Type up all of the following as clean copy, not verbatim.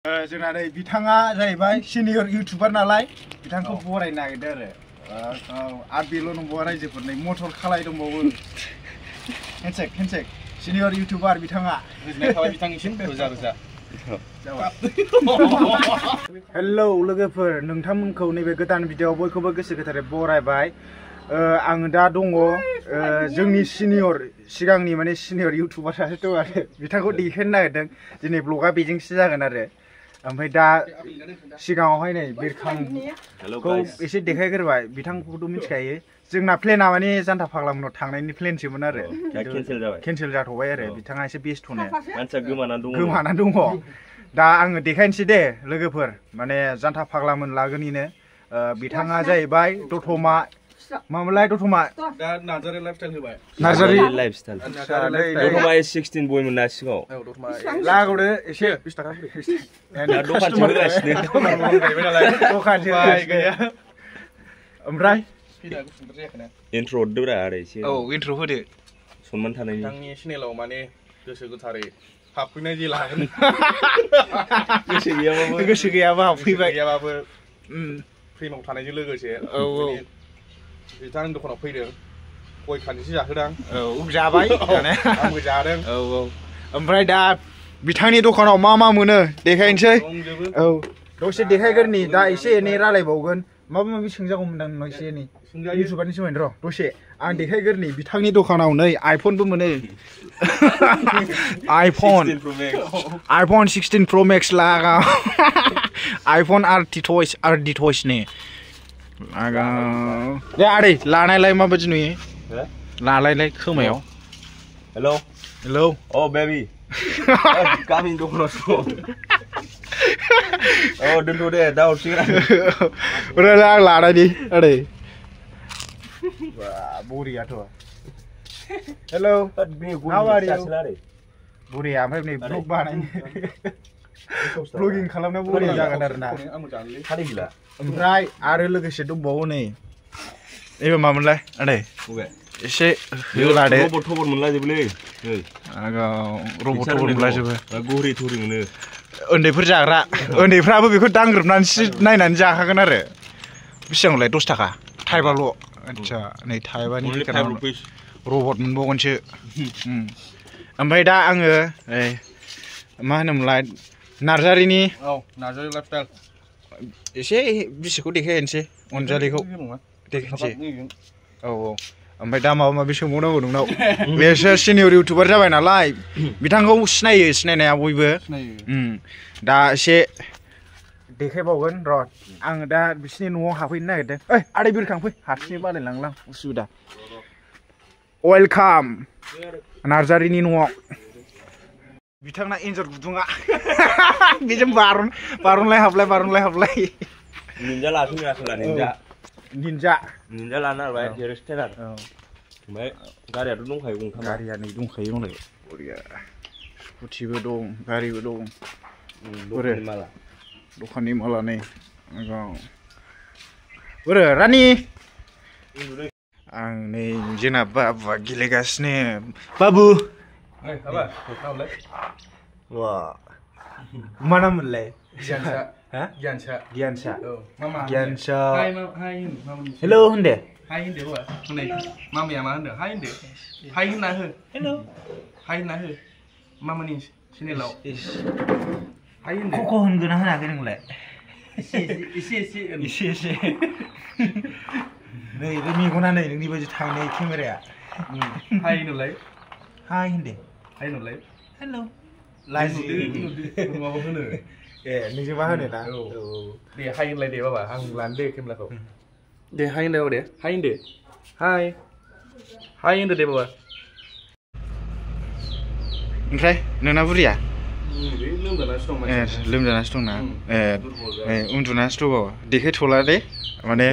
जोंना नै बिथाङा जाहैबाय सिनियर इउटिउबार नालाय बिथांखौ बरायनो नागिरदों आरो बेल' नंबावा रायजोफोरनि मटर खालाय दंबावो हेन्डसेक सिनियर इउटिउबार बिथाङा गोजोननाय थाबाय बिथांनिसिम रोजा रोजा हेलौ लोगोफोर नोंथांमोनखौ नैबे गोदान भिडिअआव बयखौबो गोसो गोथारै बरायबाय आं दा दङ जोंनि सिगांनि माने सिनियर इउटिउबार सासे दं आरो बिथांखौ देखायनो नागिरदों दिनै ब्लगा बेजोंसो जागोन आरो ओमफ्राय दा सिगाङावहाय नै बिरखांखौ एसे देखायग्रोबाय बिथांखौथ' मिथिखायो जोंना प्लेना माने जान्था फाग्लामोनाव थांनायनि प्लेनसोमोन आरो केनसेल जाथ'बाय आरो बिथाङा एसे बेस्थ'नो मानसिया गोमानानै दङ दा आङो देखायनोसै दे लोगोफोर माने जान्था फाग्लामोन लागोनिनो बिथाङा जाहैबाय दतमा मामोनलाय दतमा दा नार्जारि लाइफस्टाइल होबाय नार्जारि लाइफस्टाइल दतमा 16 बय मोनना सिगाङाव दतमा लागौदो एसे 20 टाका दखानसो होगासिनो दखानसो गैया ओमफ्राय इन्ट्र हरदोब्रा आरो एसे औ इन्ट्र होदो सनमान थानायनि आंनि चेनेलाव माने गोसो गोथारै हाबफैनाय जे लागोन गोसो गैयाबा हाबफैबाय गैयाबाबो फ्रेमाव थानायजों लोगोसे औ बिथांनि दखानाव फैदों गय खानदिसे जाहोदां औ जाबाय आंबो जादों औ ओमफ्राय दा बिथांनि दखानाव मा मोनो देखायनोसै औ दसे देखायग्रोनि दा एसे एनै रायलायबावगोन माबा माबि सोंजागौमोनदां नोंनाव एसे एनै इउटिउबारनि सोमोन्दै र' दसे आं देखायग्रोनि बिथांनि दखानाव नै आइफनबो मोनो आइफन 16 प्र मेक्स लागा आइफन आरडि टयसनि दे आदै लानायलाय माबायदि नुयो लालायलाय खोमायाव हेलौ अ बेबी गामिनि दखानावसो औ दोनथ' दे दा हरसिगोन आं लानायनि आदै बरियाथ' हेलौ बरिया ओमफ्राय नै ब्लग बानायनो ब्लगिं खालामनायाव बरिया जागोन आरोना ओमफ्राय आरो लोगोसे दंबावो नै एबा मामोनलाय आदै एसे होलादो रबट मोनलाजोबोलै रबट मोनलाजोबो गरि थरि मोनो उन्दैफोर जाग्रा उन्दैफ्राबो बेखौ दांग्रोबनानैसो नायनानै जाखागोन आरो बेसेबांलाय 10 टाका थाइबाल' आदसा नै थाइबानि रबट मोनबावगोनसो ओमफ्राय दा आङो मा होनोमोनलाय नार्जारिनि नार्जारि लाइफस्टाइल एसे बिसिखौ देखायनोसै अनजालिखौ देखायनोसै औ ओमफ्राय दा माबा माबि सोंबावनांगौ नोंनाव बेसोर सिनियर इउटिउबार जाबाय नालाय बिथांखौ सिनायो सिनायनाया बयबो दा एसे देखायबावगोन र' आङो दा बिसिनि न'आव हाबफैनो नागिरदों ओइ आदै बिरखांफै हारसिङै बालायलांलां उसुबिदा वेलकाम नार्जारिनि न'आव बिथांना एन्जर गुदुङा बेजों बारनलाय हाबलाय निन्जा लाफिनाखैला निन्जा लाना होबाय हेरस्टेनार ओमफ्राय गारियाथ' दंखायो गंथाम गारिया नै दंखायो मालाय बरिया स्कुटिबो दं गारिबो दं दखाननि माला नै बोरो रानि आं नै जोंना बाबुआ गेलेगासिनो बाबु मा नाम मोनलाय गियानसा हेलौ होनदे हाय होनदो हनै मामाया मा होनदों हाय होनदो हाय होनना हो हेलौ हाय होनना हो मामानि चेनेलाव हाय होनदो ख'ख' होनगोन ना होनाखै नोंलाय एसे नै बे मेगना नै नोंनि बायदि थांनाय केमेराया हाय होनलाय हाय होनदे हाय होनलाय हेलौ लाजि माबा होनो नोंजों मा होनो ना दे हाय होनलाय दे बाबा आं लानो दे केमेराखौ दे हाय होनलाय दे हाय होनदो हाय होनदो दे बाबा ओमफ्राय नोंना बुरिया लोमजानासो दं लोमजानासो दंना उन्दुनासो दं बाबा देखायथ'ला दे माने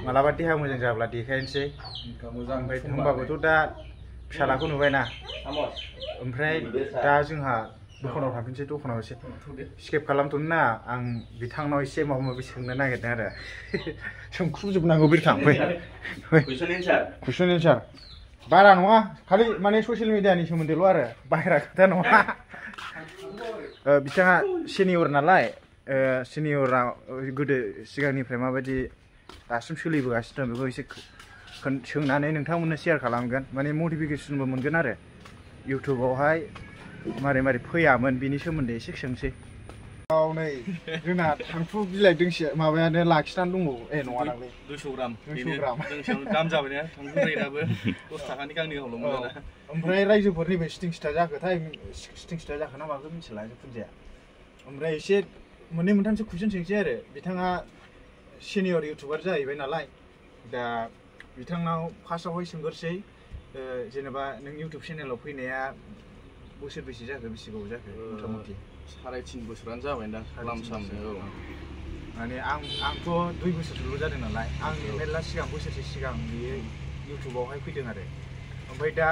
मालाबा देहा मोजां जाब्ला देखायनोसै ओमफ्राय होमबाबोथ' दा फिसालाखौ नुबायना ओमफ्राय दा जोंहा दखानाव थांफिनसै दखानाव एसे स्केप खालामथ'नो ना आं बिथांनाव एसे माबा माबि सोंनो नागिरदों आरो सोंख्रुबजोबनांगौ बिरखां फै कुइसन एन्सार बारा नङा खालि माने ससियेल मिडियानि सोमोन्दैल' आरो बाहेरा खोथा नङा बिथाङा सिनियर नालाय सिनियरा गोदो सिगांनिफ्राय माबायदि दासिम सोलिबोगासिनो दं बेखौ एसे सोंनानै नोंथांमोननो शेयार खालामगोन माने मटिफिकेसनबो मोनगोन आरो इउटुबावहाय मारै मारै फैयामोन बिनि सोमोन्दै एसे सोंसै नै जोंना थांफु बिलाइ दोंसे माबायानो लाखिनानै दंबावो नङा दांलै 200 ग्राम 200 ग्राम जोंनियाव दाम जाबाय ना थांफु बिलाइनाबो 10 थाखानि गांनै हल'मोन ना ओमफ्राय रायजोफोरनि बे स्टिं स्टार जाखोथाय स्टिं स्टार जाखो ना माखो मिथिला जिखुनु जाया ओमफ्राय एसे मोननै मोनथामसो कुइसन सोंसै आरो बिथाङा सिनियर इउटुबार जाहैबाय नालाय दा बिथांनाव फार्स्टआवहाय सोंगोरसै जेनेबा नों इउटुब चेनेलाव फैनाया बोसोर बेसे जाखो बेसे गोबाव जाखो मथा मथि 3.5 बोसोरानो जाबाय दा लामसामनो माने आंथ' 2 बोसोरसोल' जादों नालाय आंनि मेरला सिगां बोसोरसे सिगां बियो इउटुबावहाय फैदों आरो ओमफ्राय दा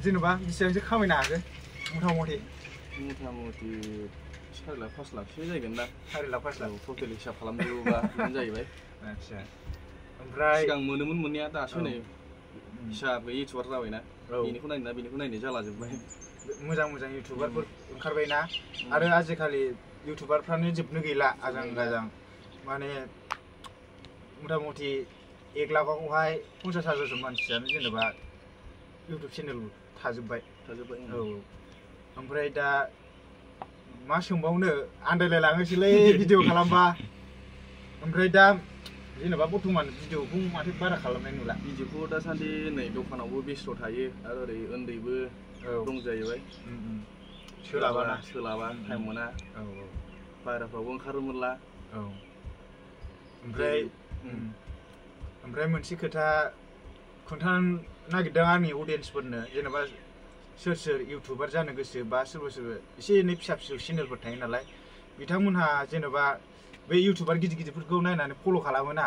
जेनेबा बेसेबांसो खामायनो हागोन मथा मथि 4 लाख 5 लाखसो जागोन दा 4 लाख 5 लाख टटेल हिसाब खालामजोबोबा बेनो जाहैबाय आच्छा ओमफ्राय सिगां मोनोमोन मोननाया दासो नै हिसाब गैयै इउटुबार जाबायना बेनिखौ नायनाय जाला जोब्बाय मोजां मोजां इउटुबारफोर ओंखारबायना आरो आजिखालि इउटुबारफ्रानो जोबनो गैला आजां गाजां माने मथा मथि 1 लाखआवहाय 50,000 मानसियानो जेनेबा इउटुब चेनेल थाजोब्बाय औ ओमफ्राय दा मा सोंबावनो आन्दायलायलाङोसैलै भिडिअ खालामबा ओमफ्राय दा जेनेबा बर्थमान भिडिअखौ माथो बारा खालामनाय नुला भिडिअखौ दासान्दि नै दखानावबो बेस्थ' थायो आरो ओरै उन्दैबो दं जाहैबाय सोलाबा टाइम मोना बाहेराफ्रावबो ओंखारनो मोनला ओमफ्राय मोनसे खोथा खोन्थानो नागिरदों आंनि अडियेन्सफोरनो जेनेबा सोर सोर इउटुबार जानो गोसो बा सोरबा सोरबा एसे एनै फिसा फिसौ चेनेलफोर थायो नालाय बिथांमोनहा जेनेबा बे इउटुबार गिदिर गिदिरफोरखौ नायनानै फल' खालामोना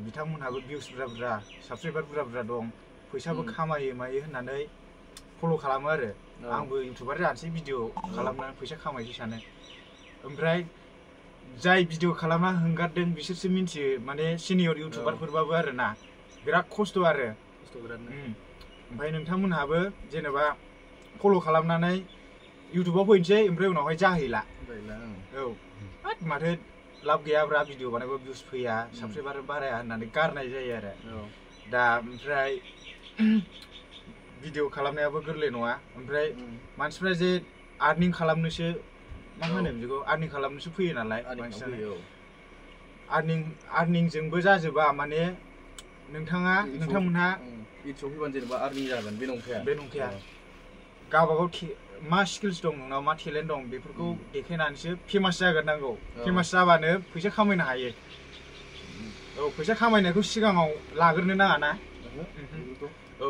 बिथांमोनहाबो भिउस बुरजा बुरजा साबसक्राइबार बुरजा बुरजा दं फैसाबो खामायो मायो होननानै फल' खालामो आरो आंबो इउटुबार जानोसै भिडिअ खालामनानै फैसा खामायसै सानो ओमफ्राय जाय भिडिअ खालामना हंगारदों बिसोरसो मिन्थियो माने सिनियर इउटुबारफोरबाबो आरो ना बिराद खस्थ' आरो ओमफ्राय नोंथांमोनहाबो जेनेबा फल' खालामनानै इउटुबाव फैनोसै ओमफ्राय उनावहाय जाहैला औ माथो लाब गैयाब्रा भिडिअ बानायबा भिउस फैया साबसक्राइबार बाराया होननानै गारनाय जायो आरो दा ओमफ्राय भिडिअ खालामनायाबो गोरलै नङा ओमफ्राय मानसिफ्रा जे आर्निं खालामनोसो मा होनो बिदिखौ आर्निं खालामनोसो फैयो नालाय बांसिनानो आर्निंजोंबो जाजोबा माने नोंथांमोनहा इउटुबाव फैबानो जेनेबा आर्निं जागोन बे नंखाया गावबागाव मा स्किल्स दं नोंनाव मा टेलेन्ट दं बेफोरखौ देखायनानैसो फेमास जाग्रोनांगौ फेमास जाबानो फैसा खामायनो हायो औ फैसा खामायनायखौ सिगाङाव लाग्रोनो नाङा ना औ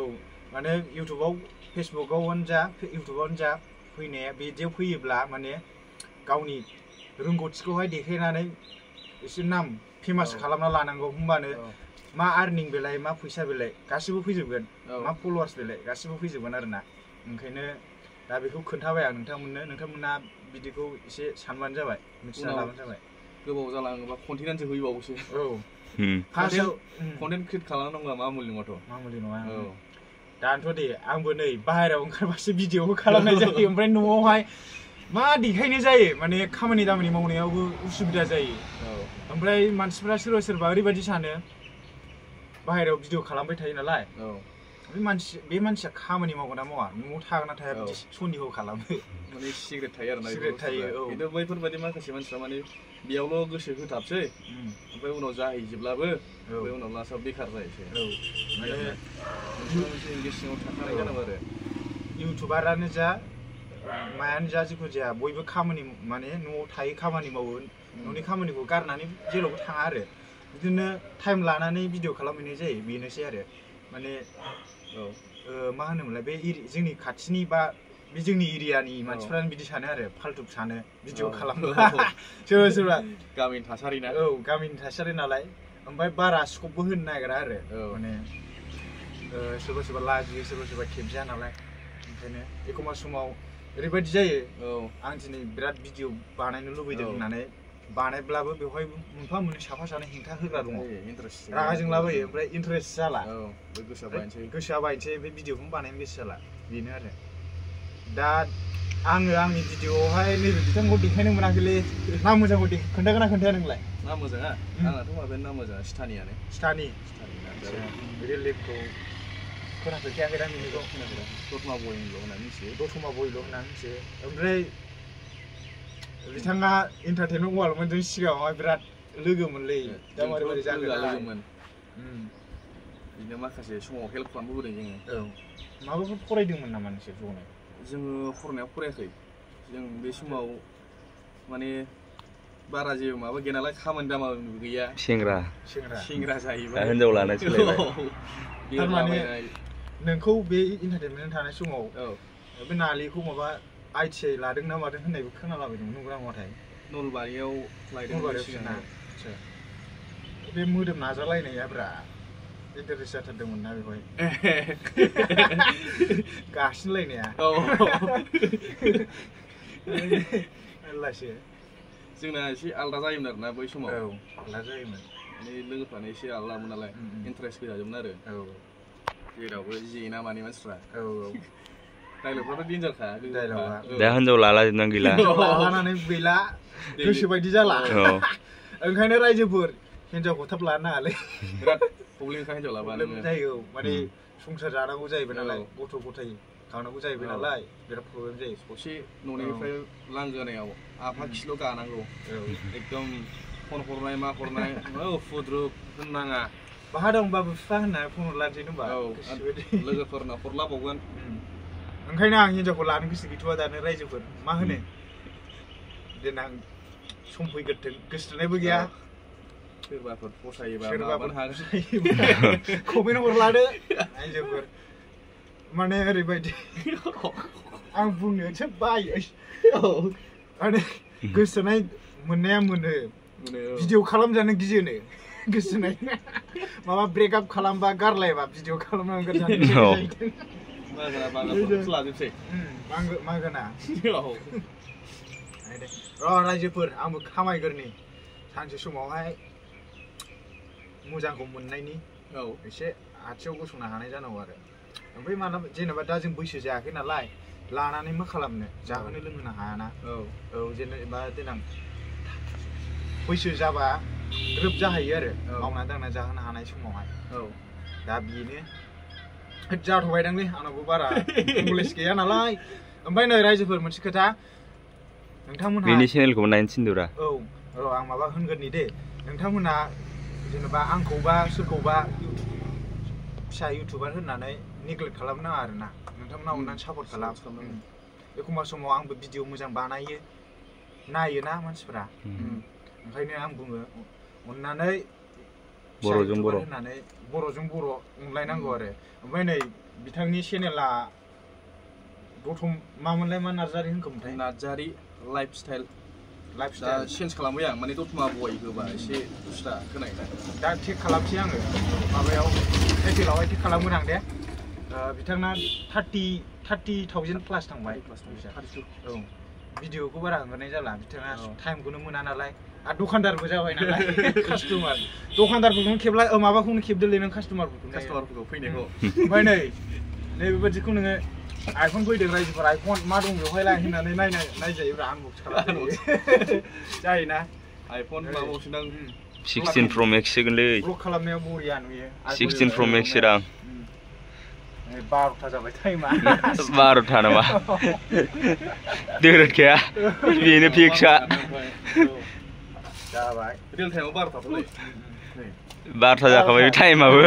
माने इउटुबाव फेसबुकावनो जा इउटुबावनो जा फैनाया बिदियाव फैयोब्ला माने गावनि रोंगौथिखौहाय देखायनानै एसे नाम फेमास खालामना लानांगौ होमबानो मा आर्निं बेलाय मा फैसा बेलाय गासिबो फैजोबगोन मा फलोवार्स बेलाय गासिबो फैजोबगोन आरोना ओंखायनो दा बेखौ खोन्थाबाय आं नोंथांमोना बिदिखौ एसे सानबानो जाबाय मिथिना लाबानो जाबाय गोबाव जालाङोबा कन्टेन्टसो होयोबावोसो औ फार्स्टआव कन्टेन्ट क्रिएट खालामनांगौआ मामुलि नङा दानोथ' दे आंबो नै बाहेरायाव ओंखारबासो भिडिअबो खालामनाय जायो ओमफ्राय न'आवहाय मा देखायनो जायो माने खामानि दामानि मावनायावबो उसुबिदा जायो ओमफ्राय मानसिफ्रा सोरबा ओरैबायदि सानो बाहेरायाव भिडिअ खालामबाय थायो नालाय बे मानसिया खामानि मावगोन ना मावा न'आव थागोन ना थाया बिदि सन्देह खालामो माने सिक्रेट थायो आरोना सिक्रेट थायो खिन्थु बैफोरबायदि माखासे मानसिफ्रा माने बेयावल' गोसो होथाबसै ओमफ्राय उनाव जाहैजोबलाबो ओमफ्राय उनाव लास्टआव बेखार जायोसै माने मोनसे इंगेज सिङाव थाखानाय जानांगौ आरो इउटुबारानो जा मायानो जा जिखुनु जाया बयबो खामानि माने न'आव थायो खामानि मावो न'नि खामानिखौ गारनानै जेरावबो थाङा आरो बिदिनो टाइम लानानै भिडिअ खालामहैनाय जायो बेनोसै आरो माने मा होनोमोनलाय बे जोंनि खाथिनि बा बे जोंनि एरियानि मानसिफ्रानो बिदि सानो आरो फाल्तु सानो भिडिअ खालामो सोरबा गामिनि थासारि ना गामिनि थासारि नालाय ओमफ्राय बारा स्कपबो होनो नागिरा आरो माने सोरबा लाजियो सोरबा खेबजाया नालाय ओंखायनो एखमबा समाव ओरैबायदि जायो आं दिनै बिराद भिडिअ बानायनो लुबैदों होननानै बानायब्लाबो बेवहाय मोनफा मोननै साफा सानै हेंथा होग्रा दङ रागा जोंलाबायो ओमफ्राय इन्टारेस्ट जाला गोसोआ बायनोसै ओमफ्राय भिडिअखौनो बानायनो गोसो जाला बेनो आरो दा आङो आंनि भिडिअआवहाय नैबे बिथांखौ देखायनो मोनाखैलै ना मोजांखौ खोन्थागोना खोन्थाया नोंलाय ना मोजाङा आंनाथ' माबायानो ना मोजाङा स्टानियानो स्टानि रिलिफखौ खोनाफेरखायाखै दां बेनिखौ दतमा बयल होनना मिथियो दतमा बयल होनना मिथियो ओमफ्राय बिथाङा एन्टारटेनमेन्ट वार्ल्डमोनजों सिगाङावहाय बिराद लोगोमोनलै दा मारै मारै लोगोमोन बिदिनो माखासे समाव हेल्प खालामबोदों जोङो माबाफोर फरायदोंमोन नामा नोंसोर ज'नो जोङो फरायनायाव फरायाखै जों बे समाव माने बारा जेबो माबा गैया नालाय खामानि दामानिबो गैया सेंग्रा जाहैबाय हिनजाव लानाय सोलायबाय थारमाने नोंखौ बे एन्टारटेनमेन्ट थानाय समाव बे नालिखौ माबा ITI लादों ना मादों होननायबो खोनालाबायदोंमोन नंगौना नङाथाय नलबारियाव लायदों बे मोदोम नाजालायनाया ब्रा इन्टारेस्ट जाथारदोंमोन ना बेवहाय गासिनलायनाया लासै जोंना एसे आलादा जायोमोन आरोना बै समाव आलादा जायोमोन माने लोगोफ्रानो एसे आलादामोन नालाय इन्टारेस्ट गोजाजोबमोन आरो जेरावबो जेना माने मानसिफ्रा डायलगफ्राथ' डेन्जारखा दा हिनजाव लाला जोबनानै गैला लानानै गैला गोसोबायदि जाला ओंखायनो रायजोफोर हिनजावखौ थाब लानो नाङालै बिराद प्रब्लेमखा हिनजाव लाबा जायो माने संसार जानांगौ जाहैबाय नालाय गथ' गथाय खांनांगौ जाहैबाय नालाय बिराद प्रब्लेम जायो ससे न'निफ्राय लांगोनायाव आफा खिल' गानांगौ एकदम फन हरनाय मा हरनाय फुद्रुक होननाङा बाहा दं बाबु बिफा होननानै फन हरलानोसै होनबा लोगोफोरना हरलाबावगोन ओंखायनो आं हिनजावखौ लानो गोसो गैथ'वा दानो रायजोफोर मा होनो देनां सम फैग्रोथों गोसोथोनायबो गैया सोरबाफोर फसायोबा कमेन्ट हरलादो रायजोफोर माने ओरैबायदि आं बुंनोसो बायो माने गोसोनाय मोननाया मोनो भिडिअ खालामजानो गियोनो गोसोनाय माबा ब्रेकआप खालामबा गारलायबा भिडिअ खालामनांगोन मागोना रायजोफोर आंबो खामायगोरनि सानसे समावहाय मोजांखौ मोननायनि एसे आथियाव गसंनो हानाय जानांगौ आरो ओमफ्राय मालाबा जेनेबा दा जों बैसो जायाखै नालाय लानानै मा खालामनो जाहोनो लोंहोनो हायाना जेनेबा देनां बैसो जाबा ग्रोब जाहैयो आरो मावना दांना जाहोनो हानाय समावहाय दा बेनो जाथ'बायदांलै आंनावबो बारा नलेज गैया नालाय ओमफ्राय नै रायजोफोर मोनसे खोथा नोंथांमोनहा बेनि चेनेलखौ नायनो थिनदोरा आं माबा होनगोरनि दे नोंथांमोनहा जेनेबा आंखौबा सोरखौबा फिसा इउटुबार होननानै नेग्लेक्ट खालामनाङा आरोना नोंथांमोना अननानै सापर्ट खालाम एखमबा समाव आंबो भिडिअ मोजां बानायो नायोना मानसिफोरा ओंखायनो आं बुङो अननानै बर'जों बर' होननानै बर'जों बर' अनलायनांगौ आरो ओमफ्राय नै बिथांनि चेनेला मामोनलाय मा नार्जारि होनखोमोनथाय नार्जारि लाइफस्टाइल चेन्ज खालामबाय आं माने दतमा बय होबा एसे दस्रा होनाय दा टेक खालामसै आङो माबायाव टाइटेलावहाय टेक खालामगोन आं दे बिथांना 30,000 प्लास थांबाय भिडिअखौ बारा हगारनाय जाला बिथाङा टाइमखौनो मोना नालाय आरो दखानदारबो जाबाय नालाय कास्टमार दखानदारफोरखौनो खेबला माबाखौनो खेबदोलै नों कास्टमारफोरखौ फैनायखौ ओमफ्राय नै बेबादिखौ नोङो आइफन फैदों रायजोफोर आइफन मा दं बेवहाय लाय होननानै नायजायोब्रा आनबक्स खालामजायो जायोना आइफन माबावसो दां 16 Pro Max सोगोनलै ब्लग खालामनायाव बरिया नुयो 16 Pro Max सोदां 12टा जाबाय टाइमा 12टा नामा दोरदखाया बेनो फिक्सआ जाबाय रियेल टाइमाव 12टालै 12टा जाखाबाय टाइमाबो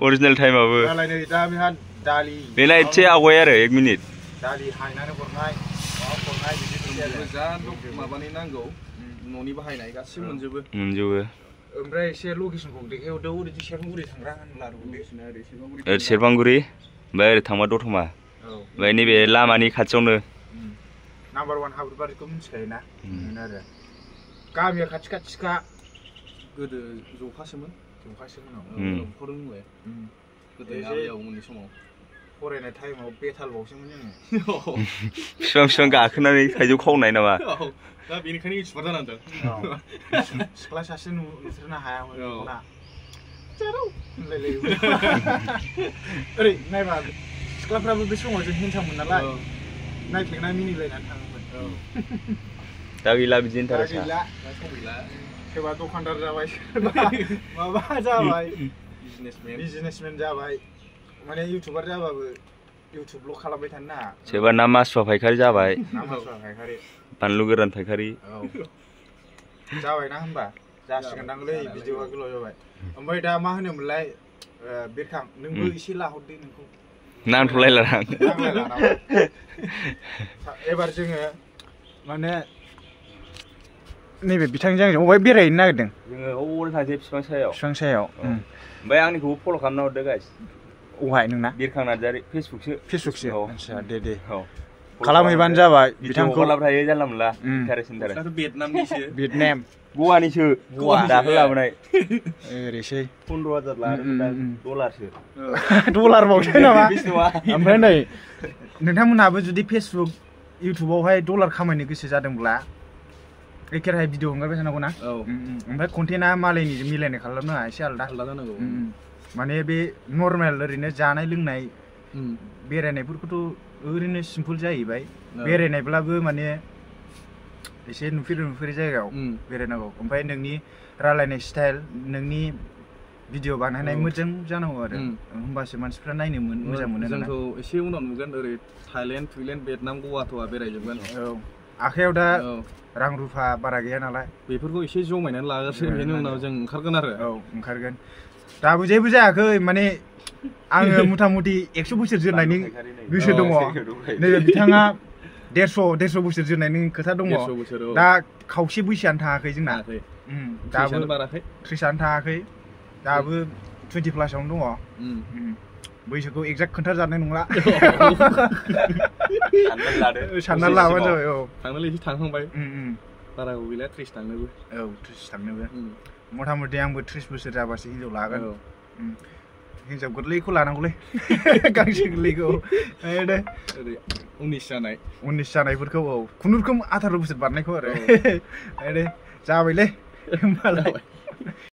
अरिजिनेल टाइमाबो दालाय नै दा बेहा दालि बेना एसे आवगाय आरो 1 मिनिट दालि हायनानै हरनाय माबा हरनाय बिदि जा माबानि नांगौ न'नि बाहायनाय गासिबो मोनजोबो ओमफ्राय एसे लकेसनखौ देखायहरदो ओरै सेरफांगुरि थांग्रा होनब्ला ओरै सेरफांगुरि ओमफ्राय ओरै थांबा दतमा ओमफ्राय नैबे लामानि खाथियावनो नाम्बार 1 हाब्रुबारिखौ मिथिखायोना आरो गामिया खाथि खाथिखा गोदो जखासोमोन न'खरजोंलाय गोदो आबै-आबौमोननि समाव फरायनाय टाइमाव बेथालबावसोमोन जोङो बिफां गाखोनानै थाइजौ खावनाय नामा दा बेनिखायनो इउटुबार जानांदों सिख्ला सासे नुथ्रनो हायामोन ओरै नायबा सिख्लाफ्राबो बे समाव जों हेन्डसाममोन नालाय ओंखायनो माने बिराद माबा मोनोमोन आरो दा टेक खालामसै आङो माबायाव नायख्लेंना मिनिलायनानै थाङोमोन दा गैला बिदि दा इन्टारेस्टआ गैला सोरबा दखानदार जाबाय सोरबा माबा जाबाय बिजनेसमेन जाबाय माने इउटुबार जाबाबो इउटुबल' खालामबाय थानो नाङा सोरबा ना मासुवा फायखारि जाबाय ना मासुवा फायखारि बानलु गोरान फायखारि जाबायना होनबा जासिगोनदांलै भिडिअआ गोलाव जाबाय ओमफ्राय दा मा होनोमोनलाय बिरखां नोंबो एसे लाहरदो नोंखौ नांथ'लायला आं एबार जोङो माने नैबे बिथांजों आंजों अबेहाय बेरायहैनो नागिरदों जोङो हौवाल थांसै बिफां सायाव ओमफ्राय आंनिखौबो फल' खालामना हरदो गाइस अहाय नोंना बिरखां नार्जारि फेसबुकसो आच्छा दे खालामहैबानो जाबाय बिथांखौ थायो जानला मोनला इन्टारेस्ट भियेटनाम गवानिसो दाखो लाबोनाय ओरैसै 15,000 लादों डलारसो डलार बावसो नामा ओमफ्राय नै नोंथांमोनहाबो जुदि फेसबुक इउटुबावहाय डलार खामायनो गोसो जादोंब्ला एखेराहाय भिडिअ हगारबाय थानांगौ ना ओमफ्राय कन्टेन्टआ मालायनिजों मिलायनाय खालामनाङा एसे आलदा जानांगौ माने बे नर्मेल ओरैनो जानाय लोंनाय बेरायनायफोरखौथ' ओरैनो सिम्पल जाहैबाय बेरायनायब्लाबो माने एसे नुफेरै जायगायाव बेरायनांगौ ओमफ्राय नोंनि रायलायनाय स्टाइल नोंनि भिडिअ बानायनाय मोजां जानांगौ आरो होमबासो मानसिफ्रा नायनो मोजां मोनो जोंखौ एसे उनाव नुगोन ओरै थाइलेण्ड भियेटनाम गवा थवा बेरायजोबगोन आखायाव दा रां रुफा बारा गैया नालाय बेफोरखौ एसे जमायनानै लागोरसै बेनि उनाव जों ओंखारगोन आरो ओंखारगोन दाबो जेबो जायाखै माने आङो मथा मथि 100 बोसोर जोरनायनि गोसो दङ नैबे बिथाङा 150 बोसोर जोरनायनि खोथा दङ दा खावसे बैसोआनो थाङाखै जोंना दाबो 30आनो थाङाखै दाबो 20 प्लासावनो दङ बैसोखौ एक्जाक्ट खोन्थाजानाय नंला साननानै लाबानो जाबाय थांनानै एसे थांखांबाय बाराबो गैला 30 थांनोबो 30 थांनोबो मथा मथि आंबो 30 बोसोर जाबासो हिनजाव लागोन हिनजाव गोरलैखौ लानांगौलै गांसे गोरलैखौ दे 19 जानायफोरखौ खुनुरुखुम 18 बोसोर बारनायखौ आरो दे जाबायलै होमबालाय